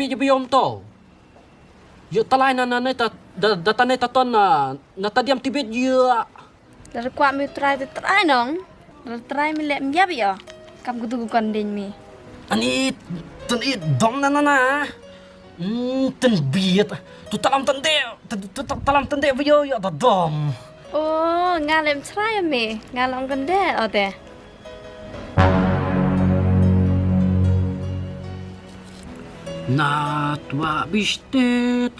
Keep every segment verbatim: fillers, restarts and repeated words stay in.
Pi ji biom to. Yu talai na na na ta da da ta ne ta ton na na ta diam tibit yu. Dar kwah mi trai te trai nong. Dar trai mi lem yap yo. Kam kutu ku kon ding mi. Ani tun i dom na na na. Hmm, tun biet. Tu talam tun de. Tu tu talam tun de biyo yo ta dom. Oh, nga lem trai mi. Nga long kon de o de. Na twa bistet.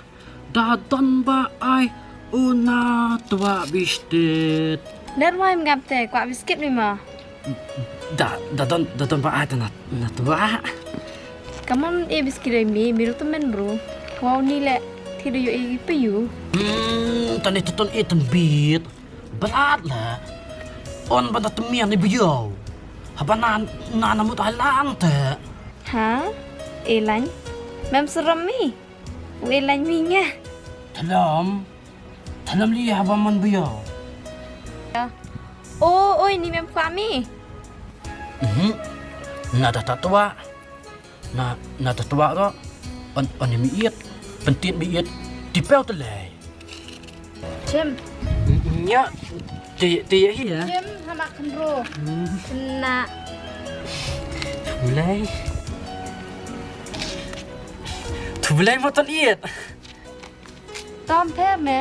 Da don ba ai u na twa bistet. Ner wai mngap te kwah biskit mi ma. Da da don da don ba ai ta na na twa. Kamon e biskit ai mi mi rutu men bro. Wow ni le ti do yo e payu. Hmm, tane tutun e tan bit. Balat la. On ba da temian ni biyo. Haba na na na mut ai lang te. Ha? E lain. Mem seram mi. Wei lain mi nga. Thalam. Thalam li haba man biyo. O oi ni mem kwah mi. Mhm. Na da ta twa. Na na ta twa ro. On on mi iet. Pentit mi iet. Tipeu te lei. Jim. Nya. Ti ti ya hi ya. Jim hama khenro. Na. Bulai. Tu bulai moton iet. Tom pher me.